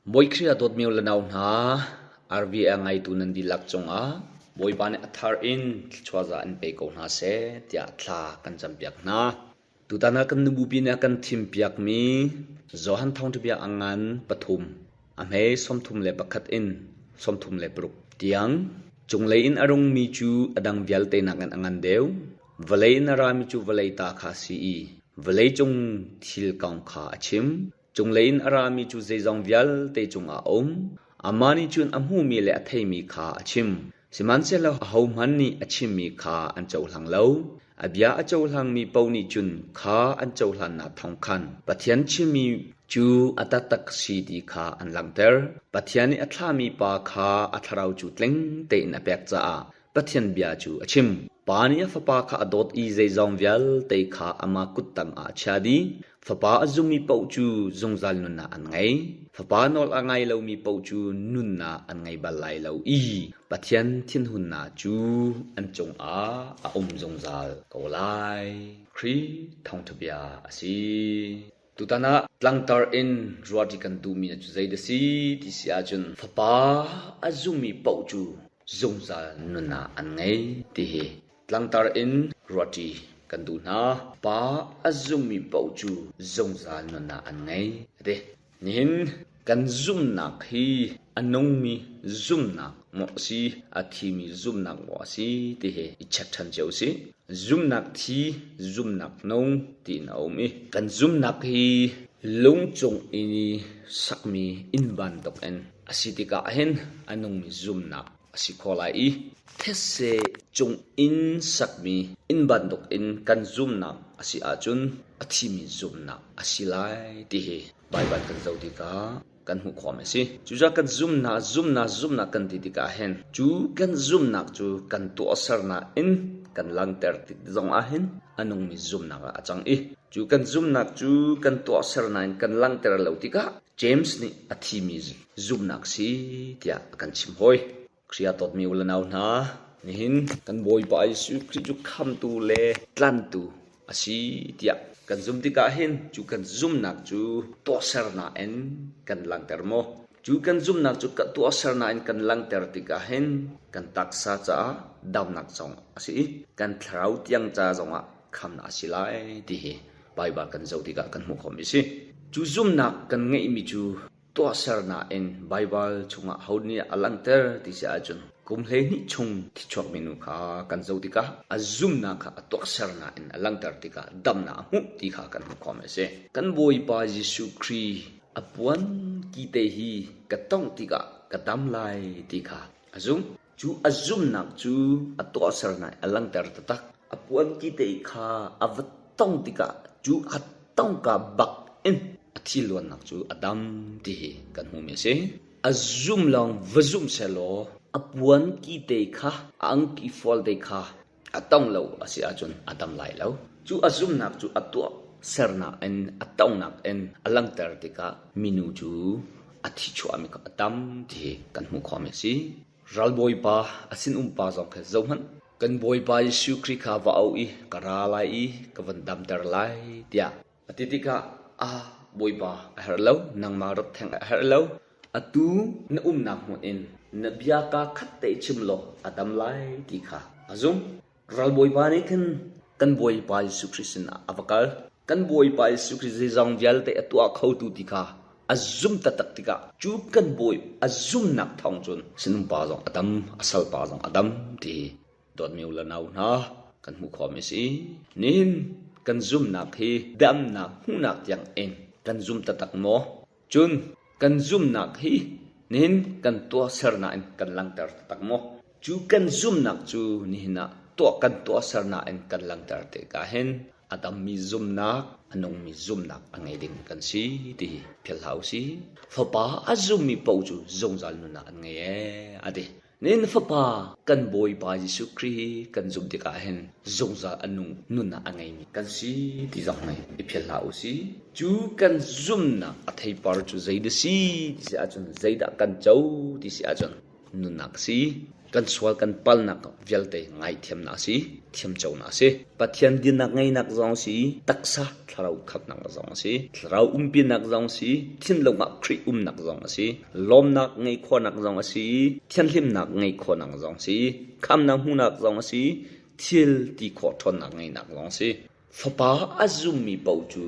Bawi Khrih a dawtmi u le nau hna, RVA ngaitu nan dihlak cungah Bawipa nih a thar in thluachuah za in pe ko hna seh tiah thla kan campiak hna. Tutan ah kan nubupi nih a kan thimpiakmi Johan Thawngṭhabia a ngan pathum, a hme 31 in 36 tiang, cunglei in a rungmi cu a dang vialte nakin a ngan deuh. Vawlei in a rami cu vawlei ta kha a si i vawleicung thil kong kha a chim. Cunglei in a rami cu zeizong vialte cungah a um. Amah nih cun a hmuhmi le a theimi kha a chim. Sihmanhsehlaw ahohmanh nih a chimmi kha an cohlang lo. A bia a cohlangmi paoh nih cun kha an cohlannak thawng khan Pathian chimmi cu a taktak si ti kha an langhter. Pathian nih a thlahmi Pa kha a thlarau cu tling tein a pek caah Pathian bia cu a chim. Pa nih a Fapa kha a dawt i zeizong vialte kha amah kuttang ah a chia dih. Fapa a zummi paoh cu zungzal nunnak an ngei. Fapa nawl a ngai lomi paoh cu nunnak an ngei bal lai lo i Pathian thinhunnak cu an cungah a um zungzal ko lai. Khrih thawngṭha bia a si. Tutan ah tlangtar in ruahṭi kan duhmi cu zeidah si ti si ahcun Fapa a zummi paoh cu zungzal nunnak an ngei ti hi tlangtar in ruahṭi kan duh hna. Pa a zummi paoh cu zungzal nunnak an ngei a ti. Nihin kan zumhnak hi a nungmi zumhnak maw a si, a thimi zumhnak maw a si ti hi i check ṭhan cio usih. Zumhnak thi, zumhnak nung tiin a um i kan zumhnak hi lungcung i sakmi inn bantuk in a si tikah hin a nungmi zumhnak a si khawh lai i thetse cung inn sakmi inn bantuk in kan zumhnak a si ahcun a thimi zumhnak a si lai ti hi Baibal kan zoh tikah kan hmuh khawhmi a si. Cucaah kan zumhnak, zumhnak, zumhnak kan ti tikah hin cu kan zumhnak cu kan tuahsernak in kan langhter tik zong ah hin a nungmi zumhnak ah a cang i cu kan zumhnak cu kan tuahsernak in kan langhter lo tikah James nih a thimi zumhnak si tiah a kan chim hawi. Khrih a dawtmi u le nau hna, nihin kan Bawipa Jesuh Khrih cu khamtu le tlantu a si tiah kan zumh tikah hin cu kan zumhnak cu tuahsernak in kan langhter maw? Cu kan zumhnak cu tuahsernak in kan langhter tikah hin kan taksa caah damnak zong a si i kan thlarau tiang ca zongah khamnak a si lai ti hi Baibal kan zoh tikah kan hmuh khawhmi a si. Cu zumhnak kan ngeihmi cu tuahsernak in Baibal chungah ho nih a langhter ti si ahcun kum 12 chung thichuakmi nu kha kan zoh tikah a zumhnak kha a tuahsernak in a langhter tikah damnak a hmuh ti kha kan hmuh khawhmi a si. Kan Bawipa Jesuh Khrih a puan kite hi ka tongh tikah ka dam lai ti kha a zumh. Cu a zumhnak cu a tuahsernak a langhter taktak. A puan kite kha a va tong tikah cu a tongka bak in a thi luannak cu a dam ti hi kan hmuhmi a si. A zum lawng va zum sehlaw a puan kite kha a angki fual te kha a tong lo a si ahcun a dam lai lo. Cu a zumhnak cu a tuah sernak in a tongnak in a langhter tikah minu cu a thi chuahmi kha a tam ti hi kan hmuh khawhmi a si. Ralbawipa a sinum pa zong kha zohhmanh. Kan Bawipa Jesuh Khrih kha va auh i ka ra lai i ka van damter lai tiah a ti tikah a Bawipa a herh lo, nangmah rat theng a herh lo. Atu na umnak hmun in na bia kaa khat te chim law a dam lai ti kha a zumh. Ralbawipa nih khin kan Bawipa Jesuh Khrih sinah a va kal. Kan Bawipa Jesuh Khrih zeizong vialte a tuah khotu ti kha a zum taktak tikah cu kan Bawi a zumnak thawng cun sinumpa zong a dam, a salpa zong a dam ti hi dawtmi u le nau hna kan hmuh khawhmi a si. Nihin kan zumnak hi damnak hmuhnak tiang in kan zum taktak maw? Cun kan zumhnak hi nihin kan tuahsernak in kan langhter taktak maw? Cu kan zumhnak cu nihin ah tuah kan tuahsernak in kan langhter tikah hin a dammi zumhnak, a nungmi zumhnak a ngei ding kan si ti hi philh hlah usih. Fapa a zummi paoh cu zungzal nunnak an ngei ee a ti. Nihin Fapa kan Bawipa Jesuh Khrih hi kan zumh tikah hin zungzal a nung nunnak a ngeimi kan si ti zong hei i philh hlah u sih. Cu kan zumhnak a theipar cu zeidah si ti si ahcun zeidah kan co ti si ahcun nunnak a si. Kan sual kan palnak vialte ngaihthiamnak a si, thiamconak a si. Pathian dinnak ngeinak zong a si, taksa thlarau khamnak zong a si, thlarau umpinak zong a si, thinlung ah Khrih umnak zong a si, lawmnak ngeih khawhnak zong a si, thianhlimnak ngeih khawhnak zong a si, khamnak hmuhnak zong a si, thil ti khawh ṭhawnnak ngeihnak zong a si. Fapa a zummi paoh cu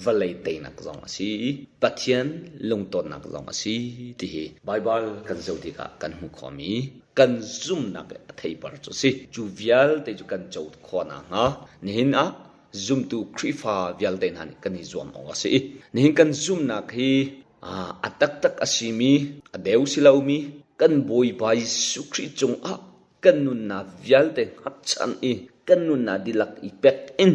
vawlei teinak zong a si i Pathian lungtonnak zong a si ti hi Baibal kan zoh tikah kan hmuh khawhmi kan zumhnak i a theipar cu a si. Cu vialte cu kan co khawh nakhnga nihin ah zumtu Khrihfa vialte hna nih kan i zuam awk a si. Nihin kan zumhnak hi a taktak a simi, a deu si lomi kan Bawipa Jesuh Khrih cungah kan nunnak vialte hngatchan i kan nunnak dihlak i pek in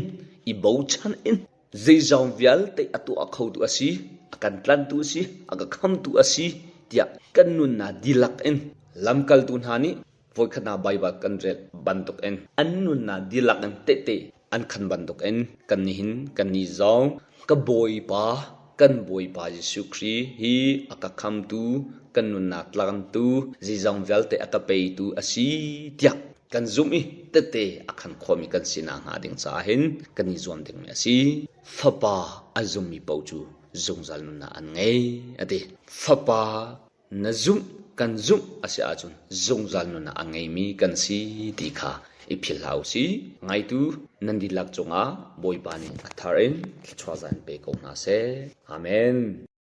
i bochan in zeizong vialte a tuah khotu a si, a kan tlantu a si, a ka khamtu a si tiah kan nunnak dihlak in lamkaltu hna nih voikhat hna Baibal kan rel bantuk in an nunnak dihlak in tehte an khan bantukin kan nihin kannih zong ka Bawipa kan Bawipa Jesuh Khrih hi a ka khamtu kan nunnak tlantu zeizong vialte a ka peitu a si tiah kan zumh i tete a khan khawhmi kan si nakhnga ding caah hin kan i zuam dingmi a si. Fapa a zummi paoh cu zungzal nunnak an ngei a ti. Fapa Na zumh kan zumh a si ahcun zungzal nunnak a ngeimi kan si ti kha i philh hlah u sih. Ngaitu nan dihlak cungah Bawipa nih a thar in thluachuah zan pe ko hna seh. Amen.